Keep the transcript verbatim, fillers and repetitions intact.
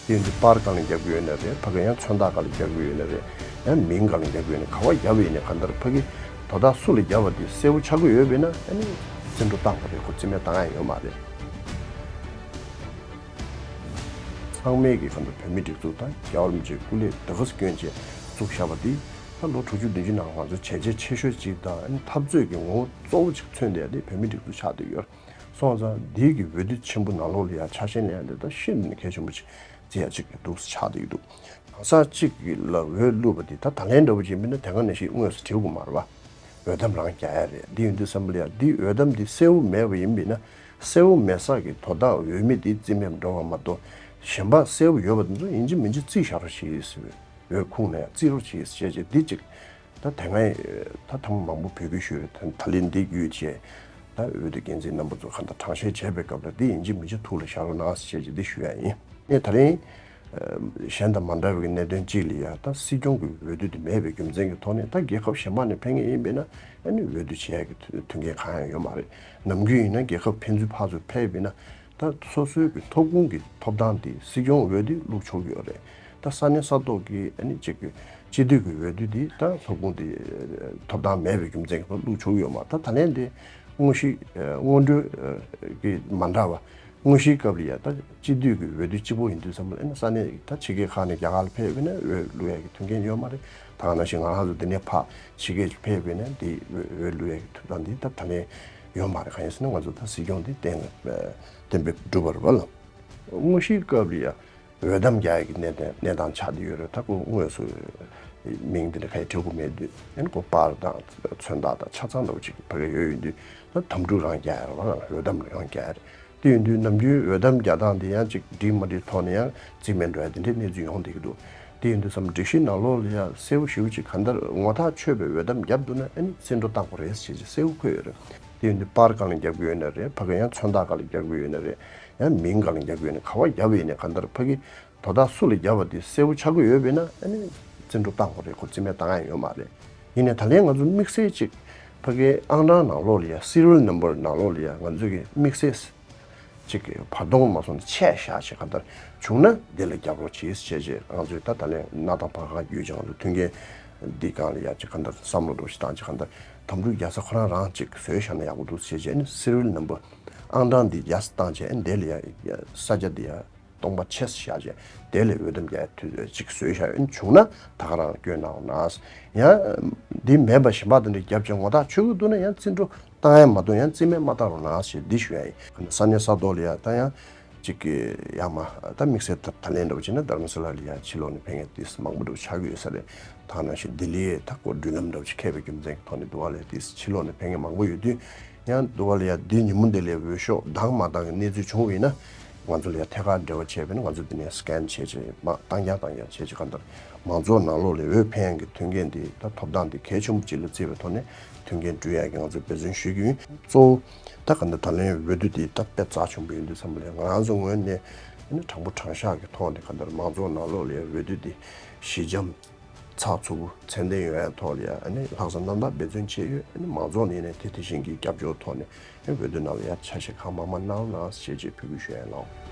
དེ་འདི་པར་གང་ལ་རྒྱབ་ཀྱི་ཡོད་ན་རེད། ཕ་གི་ཡང་མཚོན་རྟགས་གང་ལ་རྒྱབ་ཀྱི་ཡོད་ན་རེད། ཡང་མིང་གང་ལ་རྒྱབ་ཀྱི་ཡོད་ན། ག་བ་རྒྱབ་ཡིན་ན་གང་ལྟར་ཕ་གི་དོ་བདག་སུ་ལ་རྒྱབ་པ་དེ་གསལ་པོ་ཆགས་ཀྱི་ཡོད་པས་ན། ཨ་ནི་བརྩི་འགྲོ་བཏང་དགོས་རེད། ཁོ་རྩིས་མེད་བཏང་ཡ་ཡོད་མ་རེད། ཚང་མས་ཀྱི་གང་ལྟར་བོད་མིའི་སྒྲིག་འཛུགས་དང་རྒྱལ་བ་རིན་པོ་ཆེའི་སྐུ་ལས་དེ་ག་ཙམ་བསྐྱོན་བྱས་བཙུགས་བཞག་པ་འདི་ད་ལོ་དྲུག་ཅུ་བདུན་ཅུ་ནང་ང་ཚོ་བྱས་རྗེས་ཆེ་ཤོས་ཅིག་དང་། ཨ་ནི་འཐབ་རྩོད་ཀྱི་ངོ་བོ་གཙོ་བོ་ཅིག་མཚོན་བསྡད་དེ་བོད་མིའི་སྒྲིག་འཛུགས་ཆགས་བསྡད་ཡོད། སོང་ཙང་འདི་གི་འོས་བསྡུ་ཆེན་པོ་ནང་ལོགས་ལ་ཡང་ཆ་ཤས་ལེན་ཡ་འདི་ད་ཤིན་ཏུ་ནས་གལ་ཆེན་པོ་ཅིག་བརྩི་ཡ་ཅིག་འདུག་ཆགས་བསྡད་ཀྱི་འདུག་གང་ཟག་གཅིག་གི་ལ་འོས་བླུགས་པ་འདི་ད་ད་ལན་འདྲ་བོ་ཅིག་མིན་ན་དེ་ག་ནང་བཞིན་དངོས་སུ་བྲིས་དགོས་མ་རེད་པ། འོས་ཐམ་རང་རྒྱག་ཡ་རེད། འདི་ཡིན་དུས་ཙམ་པ་ལ་ཡ་འདི་འོས་ཐམ་འདི་གསལ་པོ་མེད་པ་ཡིན་པས་ན། གསལ་པོ་མེད་ས་གི་དོ་བདག་འོས་མི་འདི་རྩིས་མེད་འགྲོ་བ་མ་གཏོགས། གཞན་པ་གསལ་པོ་ཡོད་པ་དེ་ཚོ་ཡིན་གཅིག་མིན་གཅིག་རྩིས་བཞག་རོགས་བྱེད་ཟེར་བའི། འོས་ཁུངས་ནས་ཡང་རྩིས་རོགས་བྱེད་ཟེར་བྱས་བྱས་འདི་གཅིག་ད་དེ་སྔའི་ད་ཐེངས་མ་མང་པོ་འབོད་སྐུལ་ཞུས་རེད། ད་ད་ལན་འདི་བརྒྱུད་བྱས་ད་འོས་བསྡུ་འགན་འཛིན་རྣམ་པ་ཚོ་གང་ལྟར་དྲང་བཤེར་བྱས་པའི་སྐབས་ལ་འདི་ཡིན་གཅིག་མིན་གཅིག་ཐུགས་ལ་བཞག་རོགས་གནང་ཟེར་བྱས་བྱས་འདི་ཞུ་ཡ་ཡིན། ངས་ད་རིང་གཞན་དང་མ་འདྲ་བའི་གནད་དོན་གཅིག་ལ་ཡ། ད་སྲིད་སྐྱོང་གི་འོས་བསྡུ་དེ་མེད་པའི་རྒྱུ་མཚན་གྱི་ཐོག་ནས། ད་རྒྱལ་ཁབ་གཞན་པ་ནས་ཕེབས་མཁན་ཡིན་པས་ན་ཨ་ནི་འོས་བསྡུ་བྱེད་ཡ་གི་མཐུན་མཐུན་རྐྱེན་གང་ཡང་ཡོད་མ་རེད། ནམ་རྒྱུན་ཡིན་ན་རྒྱལ་ཁབ་ཕན་ཚུན་ཕར་ཚུར་ཕེབས་པས་ན། ད་སོ་སོའི་གི་ཐོབ་ཁུངས་ཀྱི་ཐོབ་ཐང་དེ་སྲིད་སྐྱོང་འོས་དེ་བླུག་ཆོག་གི་ཡོད་རེད། ད་ས་གནས་ས་ཐོག་གི་ཨ་ནི་གཅིག་གི་སྤྱི་འཐུས་ཀྱི་འོས་བསྡུ་དེ་ད་ཐོབ་ཁུངས་དེ་ཐོབ་ཐང་མེད་པའི་རྒྱུ་མཚན་གྱི་ཐོག་བླུག་ཆོག་གི་ཡོད་མ། ད་ད་ལན་དེ་དངོས་གཞི་སྔོན་འགྲོའི་གི་མ་འདྲ་བ། དངོས་གཞིའི་སྐབས་ལ་ཡ་ད་སྤྱི་འཐུས་ཀྱི་འོས་བསྡུ་གཅིག་པོ་ཡིན་དུས་ཙམ་པ་ལ་ཨ་ནི་ས་གནས་ད་ཕྱི་རྒྱལ་ཁག་ནས་རྒྱ་གར་ལ་ཕེབས་པས་ན་འོས་བླུག་ཡ་གི་མཐུན་རྐྱེན་ཡོད་མ་རེད། ད་ག་ནང་བཞིན་ང་རང་ཚོ་འདི་ནས་ཕར་ཕྱི་རྒྱལ་ཕེབས་པས་ན་འདི་འོས་འོས་བླུག་ཡ་གི་ཐོབ་ཐང་འདི་ད་ད་ལན་ཡོད་མ་རེད། གང་ཡིན་ཟེར་ན་ང་ཚོ་ད་སྲིད་སྐྱོང་འདི་གཏན་གཏན་འབེབས་གྲུབ་པ་རེད་པ་ལ། དངོས་གཞིའི་སྐབས་ལ་ཡ་འོས་ཐམ་རྒྱག་ཡ་གི་གནས་སྟངས་གནས་སྟངས་ཆགས་བསྡད་ཡོད་རེད། ད་ཁོ་དངོས་སུ་མིང་འདི་འདྲ་ག་ཡེ་བྲི་དགོས་མེད་དུས། ཨ་ནི་ཁོ་པར་དང་མཚོན་རྟགས་དང་ཆ་ཚང་འདྲ་བོ་ཅིག་ཕ་གི་ཡོད་ཡོད་དུས། ད་དམ་ཕྲུག་རང་རྒྱག་ཡ་རེད་པ་ལ། འོས་ཐམ་རང་རྒྱག་ཡ་རེད། དེ་ཡིན་དུས་ནམ་རྒྱུན་འོས་ཐམ་རྒྱག་སྟངས་དེ་ཡང་ཅིག་འགྲིག་མ་འགྲིག་ཐོག་ནས་ཡང་རྩིས་མེད་འགྲོ་ཡ་དེ་འདྲའི་གནས་ཚུལ་ཡོང་བསྡད་ཀྱི་འདུག་དེ་ཡིན་དུས་སམ་སྒྲིག་གཞི་ནང་ལོགས་ལ་ཡང་གསལ་པོ་ཞེ་པོ་ཅིག་གང་ལྟར་ངོ་ཐག་ཆོད་པའི་འོས་ཐམ་བརྒྱབ་འདུག་ན་ཨ་ནི་བརྩི་འགྲོ་བཏང་དགོས་རེད་ཞེས་ཅིག་གསལ་པོ་འཁོད་ཡོད་རེད། དེ་ཡིན་དུས་པར་གང་ལ་རྒྱབ་ཀྱི་ཡོད་ན་རེད། ཕ་གི་ཡང་མཚོན་རྟགས་གང་ལ་རྒྱབ་ཀྱི་ཡོད་ན་རེད། ཡང་མིང་གང་ལ་རྒྱབ་ཀྱི་ཡོད་ན། ག་བ་རྒྱབ་ཡིན་ན་གང་ལྟར་ཕ་གི་དོ་བདག་སུ་ལ་རྒྱབ་པ་དེ་གསལ་པོ་ཆགས་ཀྱི་ཡོད་པས་ན་ཨ་ནི་བརྩི་འགྲོ་བཏང་དགོས་རེད། ཁོ་རྩིས་མེད་བཏང་ཡ་ཡོད་མ་རེད། ཡིན་ནའི་ད་ལན་ང་ཚོ་དམིགས་བསལ་ཅིག་ཕ་གིའི་ཨང་གྲངས་ནང་ལོགས་ལ་ཡ་སི་རི་ཡལ་ནམ་བར་ནང་ལོགས་ལ་ཡ་ང་ཚོ་གི་དམིགས་བསལ་ཅིག་གི་བར་སྟོང་མ་སོང་ནས་ཆད་བཞག་ཅིག་གང་ལྟར་བྱུང་ན་འདི་ལ་རྒྱབ་རོགས་གྱིས་ཞེས་བྱས་ང་ཚོས་ད་ད་ལན་གནའ་དང་བར་ཁ་བརྒྱུད་ཅིག་ང་ཚོ་མཐུན་རྐྱེན་འདི་སྒང་ལ་ཡ་ཅིག་གང་ལྟར་བསམ་བློ་འདྲ་ཞིག་བཏང་ཅིག་གང་ལྟར་དམ་ཕྲུག་རྒྱག་ས་ཁོ་རང་རང་ཅིག་བཟོས་བཞག་ན་ཡག་པོ་འདུག་ཞེས་བྱས་ནས་སི་རི་ཡལ་ནམ་བར་ཨང་གྲངས་འདི་རྒྱག་ས་བཏང་བྱས་འདི་ལ་ཡ་ས་ཆ་འདི་ཡ། སྟོང་པ་ཆེ་ས་བཞག་བྱས་དེ་ལས་འོས་འདེམས་རྒྱག་དུས་ཅིག་བཟོས་བཞག་ཡོད་བྱུང་ན་ད་ག་རང་སྐྱོན་གནང་ན། ཡང་འདི་མེད་པ་གཞན་པ་དེ་འདྲ་རྒྱབ་བྱས་ངོ་ཐག་ཆོད་ཀྱི་འདུག་ན་ཡང་བརྩི་འགྲོ་བཏང་ཡ་མ་གཏོགས་ཡང་རྩིས་མེད་མ་བཏང་རོགས་གནང་ཞེས་འདི་ཞུ་ཡ་ཡིན། ས་གནས་ས་ཐོག་ལ་ཡ་ད་ཡང་ཅིག་གི་ཡང་མ་ད་དམིགས་བསལ་ད་ད་ལན་འདྲ་བོ་བྱས་ན་དྷ་རམ་ས་ལ་ལ་ཡ་ཕྱི་ལོགས་ནས་ཕེབས་མཁན་ཏིས་མང་པོ་འདྲ་བོ་ཆགས་ཀྱི་ཡོད་ས་རེད། ད་ནང་བཞིན་ལྡི་ལི་ད་ཁོ་འགྲུལ་ལམ་འདྲ་བོ་ཅིག་ཁེལ་བའི་རྒྱུ་མཚན་གྱི་ཐོག་ནས་འདུག་བ་ལས་ཏིས་ཕྱི་ལོགས་ནས་ཕེབས་མཁན་མང་པོ་ཡོད་དུས། ཡང་འདུག་བ་ལ་ཡ་འདི་ཉིན་མོ་འདི་ལ་འོས་ཤོག་འདང་མ་འདང་གི་གནས་ཚུལ་བྱུང་བ་ཡིན་ན། ང་ཚོ་ལ་ཡ་ཐད་ཀར་འབྲེལ་བ་བྱས་པས་ན་ང་ཚོ་འདི་ནས་སི་ཀེན་བྱས་བྱས་མ་བཏང་རྐྱང་བཏང་རྐྱང་བྱས་བྱས་གང་ལྟར་མང་ཚོགས་ནང་ལོགས་ལ་འོས་འཕེན་ཡག་གི་མཐུན་རྐྱེན་འདི་ད་ཐོབ་ཐང་འདི་གལ་ཆེན་པོ་ཅིག་ལ་བརྩིས་པའི་ཐོག་ནས་མཐུན་རྐྱེན་བསྐྲུན་ཡག་གི་ང་ཚོས་འབད་བརྩོན་ཞུ་གི་ཡིན། གཙོ་བོ་ད་གང་ལྟར་ད་ལན་འོས་བསྡུ་འདི་ད་དཔེ་རྩ་ཆེན་པོ་ཡིན་དུས་ཙམ་པ་ལ་ང་རང་ཚོ་ངོས་ནས་ཨ་ནི་དྲང་པོ་དྲང་བཞག་གི་ཐོག་ནས་གང་ལྟར་མང་ཚོགས་ནང་ལོགས་ལ་ཡ་འོས་བསྡུ་འདི་ཞི་འཇམ། ཚགས་ཚུད་པོ་ཚད་ལྡན་ཡོང་ཡ་ཐོག་ལ་ཡ་ཨ་ནི་ལྷག་བསམ་རྣམ་དག་འབད་བརྩོན་བྱས་ཡོད། ཨ་ནི་མང་ཚོགས་ནས་ནས་དེ་དེ་བཞིན་གྱི་རྒྱབ་སྐྱོར་ཐོག་ནས་ཨ་ནི་འོས་བསྡུ་ནང་ལ་ཡ་ཆ་ཤས་གང་མང་མང་གནང་རོགས་གནང་ཞེས་བཅས་འབོད་སྐུལ་ཞུ་ཡ་ཡིན་ལགས།